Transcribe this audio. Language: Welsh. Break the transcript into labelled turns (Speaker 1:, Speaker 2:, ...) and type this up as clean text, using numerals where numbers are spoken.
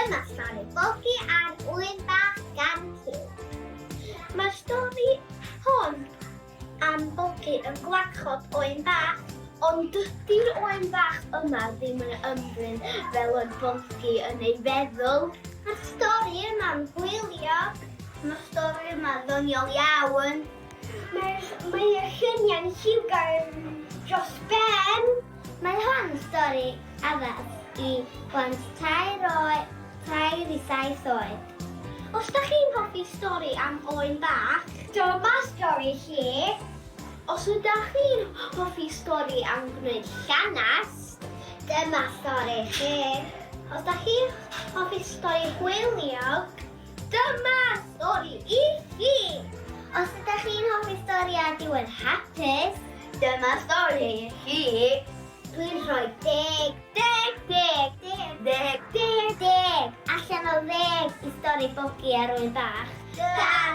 Speaker 1: Dyma stori Bogi a'r Ŵyn Bach gan Huw. Mae'r stori hon am Bogi yn gwarchod oen bach, ond dydy'r oen bach yma ddim yn ymddwyn fel oedd Bogi yn ei feddwl. Mae'r stori yma'n hwyliog. Mae'r stori yma'n ddoniol iawn. Mae'r mae lluniau'n lliwgar dros ben. Mae hon yn stori addas i blant tair oed, tair i saith oed. Os da chi'n hoffi stori am oen bach, dyma stori chi! Os ydach chi'n hoffi stori am gwneud llanast, dyma stori chi! Os da chi'n hoffi stori hwyliog, dyma stori i chi! Os ydach chi'n hoffi stori â diwedd hapus, Dyma stori i chi. Dwi'n rhoi deg, deg, deg, deg, deg, deg, deg allan o ddeg i stori Bogi a Rwyn Bach. Ta-ra!